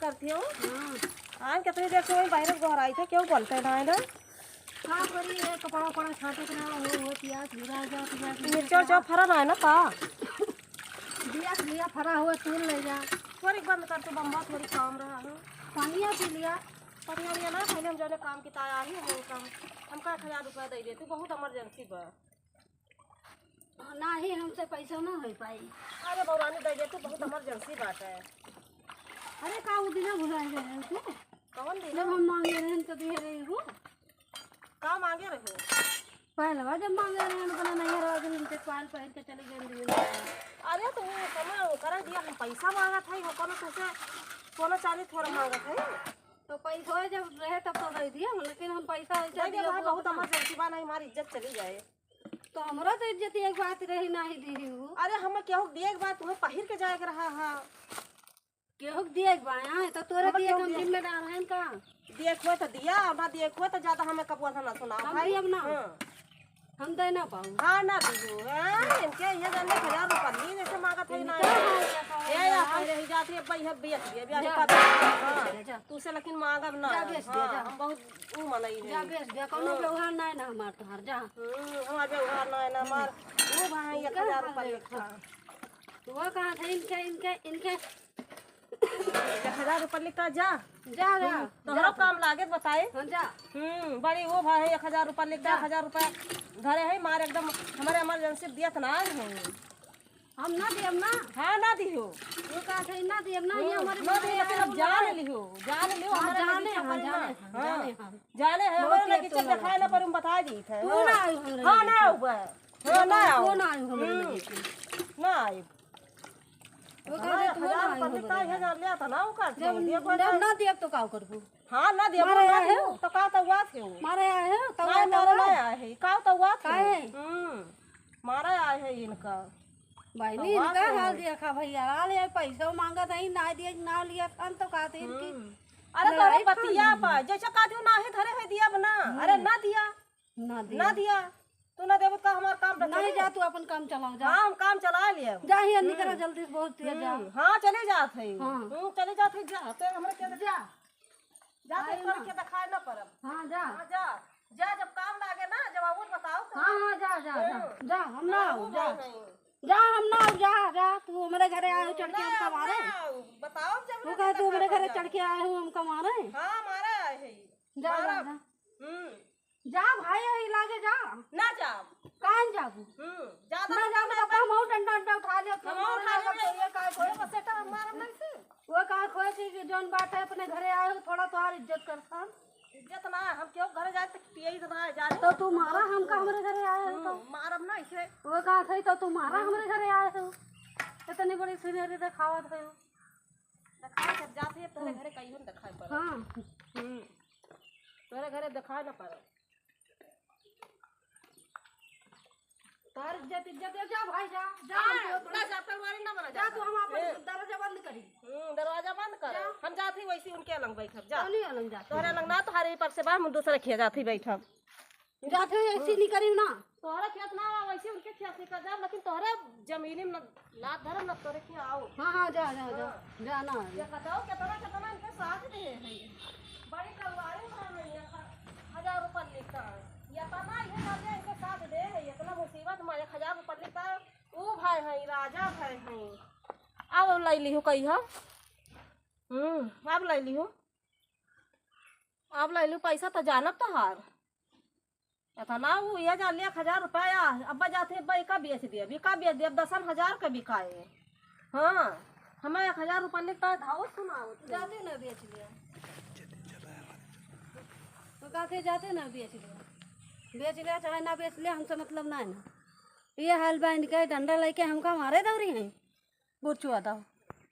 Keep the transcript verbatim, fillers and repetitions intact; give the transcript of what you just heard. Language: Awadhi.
करती हूँ। हाँ। आज कितनी देर से वहीं बाहर गोहराई थे, क्यों बोलते ना है ना? का करी, ये कपड़ा उपड़ा छाटे के ना, वो, वो पियास गिरा जा, पियास गिरा मिर्चा उर्चा जा। फरा ना है ना का? बिया से बिया फरा हुआ, तूल ले जा। थोड़ी बंद कर तू बम्बा, थोड़ी काम रहा है। पानिया पी लिया। पानिया लिया ना, पहले हम जाने काम की ताया ही, हम काम, हमका एक हजार रुपया दे दे, तू बहुत इमरजेंसी बा। नाही, हमसे पैसा ना हो पाई। अरे बौरानी, दे दे, तू बहुत इमरजेंसी बात है। अरे का वो दिना भुला गए हैं तू? कौन दिन? जब हम मांगे रहन तो दिए रही हो। का मांगे रहे? पहलवा जब मांगे रहन, अपना नैहर वाले दिन से पायल पहन के चले गए दिन। अरे तो वो समय ओकरा दिया, हम पैसा मांगत है, वो कोनो तुझसे सोना चांदी थोड़ा मांगत है। तो पैसा जब रहे तब तो दे दिया, लेकिन हम पैसा वैसा दे दिया, दिया भाई, बहुत बहुत ना। इमरजेंसी बा, नहीं हमारी इज्जत चली जाए। तो हमरा तो इज्जत एक बात रही, नाही दी हूँ। अरे हम केहू दिए के बाद तुम्हें पहिर के जाए के रहा है। केहू के दिए के बा, हाँ, तो तोरे हम दिए केहू के हम दिए। जिम्मेदार हैं का? दिए के होए तो दिया, और ना दिए के होए तो ज्यादा हमें कबूल ना सुनाओ हम भाई। दिए ना। हाँ। हम दे ना पाऊ। हाँ, ना दियो। हाँ, इनके ये जाने हजार रुपया लिए, जैसे मांगत है ना। इनका है, ये या हाँ। पहले ही जाती है, भाई, है बेच दिए, ब्याह जा। का। हाँ। जा, जा। तू से लेकिन मांगब ना। जा, बेच दिया, हाँ, जा। हम बहुत ऊ मनई है। जा, बेच दिया, कौनो हाँ। व्यवहार ना है ना हमार तोहार, जा। हम्म, हमार व्यवहार ना है ना, हमार वो भाई, एक हजार रुपया लेखा। तो वो कहा था, इनके, इनके, इनके एक हजार रुपया लिखा, जा। जा, जा, हम्म, तोहरो जा तू। काम लागे तो बताए। हाँ, जा। हम्म, बड़ी वो भाई, एक हजार रुपया लिखा, जा। एक हजार रुपया धरे है, मार एकदम हमारे इमरजेंसी दिया तो ना है। हम ना देब ना। हाँ, ना दिहो। वो कहा था, ना देब ना, ये हम्म, हमारे ना दिहो, लेकिन अब जान लिहो, जान लिहो, हाँ, हमारे जाने, लगे हाँ, चक्कर जाने, में। हाँ, हाँ। जाने, हाँ। जाने है, बहुत हमारे लगे तेज चल तोला दिखाए ना लगा। पर हम बता दी थे। तू ना आयु हमरे हाँ, लगे ना से। आउबा। हाँ, ना आउ। ना आयु हमरे हम्म। लगे से। ना आयु। वो कहा था, तू ना आयु हमरे लगे से। हजार लिया था ना, वो काट जब, दिया, कोई जब ना ना दिया तो का करबू? हाँ, ना दिया, मारे ना आए दिया, हो? तो का तो हुआ थे वो? मारे आए हो? तो ना, वो ना, मारा? ना आए है, का तो हुआ थे? काहे? हम्म, मारा आए है इनका। बहिनी, तो इनका हुआ थे। हाल देखा भैया, हाल ये पैसा मांगत है, ना दिए, ना लिया खान तो कहते हैं कि हम्म। अरे तो लड़ाई बतिया खान। पा, जैसे कहती हूँ, ना है धरे है दिया बना। अरे हम्म। ना दिया। ना दिया। ना दिया। तू ना देबो तो हमार काम रख नहीं ले। जा, तू अपन काम चलाओ, जा। हाँ, हम काम चला लिए। जा, हिया निकरा हम्म। जल्दी से, बहुत तेज जा। हम्म, हाँ, चले जात है। हाँ। हम्म, चले जात है, जा। तो हमरे के जा। जा, तो आए ना। के दिखाए ना परब। हाँ, जा। हाँ, जा। जा, जब काम लागे ना, जब आऊँ बताओ तो। हाँ, हाँ, जा, जा, जा। हम्म। जा, हम ना हाँ, आऊ, वो जा। बात नहीं। जा, हम ना आऊ, जा, जा, तू हमरे घरे आए हो, चढ़ के हमका मारे। ना, बताओ जब वो ना कहे, "तू हमरे घरे चढ़ के आए हो, हमका मारे।" हाँ, मारा है। जा, जा, मारा। जा। हम्म। जा भाई, यही लागे जा। ना जाब। काहे न जाबू? हम्म, ज्यादा ना ना जाबू, ना तो हम और डंडा, डंडा उठा लिया, हम और उठा लेबे। ये का कोई बस एटा मारब नहीं से। वो का खोए थी कि जौन बात है अपने घरे आए हो, थोड़ा तोहार इज्जत करता। इज्जत ना, हम क्यों घरे जाए तो पिए ही तो ना जाने। तो तू मारा हमका हमरे घरे आए हो तो। हम्म, मारब ना इसे। वो का थे तो तू मारा हम्म। हमरे घरे आए हो। इतनी बड़ी सीनरी दिखावत हो। दिखाए जब जाते हैं, तोरे हम्म। घरे कहियो न दिखाए पड़े। हाँ। हम्म। तोरे घरे दिखाए ना पड़े। तोर इज्जत, इज्जत है, जा भाई, जा, जा, हाँ, हम तो ना जा, पलवारी ना बना, जा, जा। तू हम अपन ए। दरवाजा बंद करी। हम्म, दरवाजा बंद कर। जा। हम जात ही वैसे उनके अलग बैठब, जा। कौनी अलग जात तोहरे ही? अलग ना, तोहरे ही पर से बा, हम दूसरे खिया जात ही बैठब। जात ही ऐसी नहीं करी ना। तोहरे खेत ना बा, वैसे उनके खेत से कर जाब, लेकिन तोहरे जमीनी में न लात धरम न तोरे के आओ। हाँ, हाँ, जा, जा, जा। हाँ। जा ना। ये बताओ कितना, कितना इनके साथ दे है। बड़ी कलवारी मार रही है, ह-, हजार रुपया लेकर। ये पता ही है, ना इनके साथ दे है, इतना मुसीबत में एक हजार रुपया लेकर। ऊ भाई है, राजा भाई है। अब लाई लिहू कही हो। हम्म, अब लाई लिहू। अब लाई लिहू, पैसा तो जानब तोहार। एतना उ ये जा ले एक हजार रुपया, अब्बा जात ही, अब्बा इका बेच दे, अभी का बेच दे, अब दसन हजार के बिकाए। हाँ, हमें एक हजार रुपया लिखता है, धावत सुनाओ। जाते ना बेच लिया। तो कहते जाते ना बेच लिया। बेच लिया चाहे ना बेच लिया, हमसे मतलब ना है ना। ये हाल बा इनके, डंडा लेके हमका मारे दौरी हैं। बुरचुआ दो।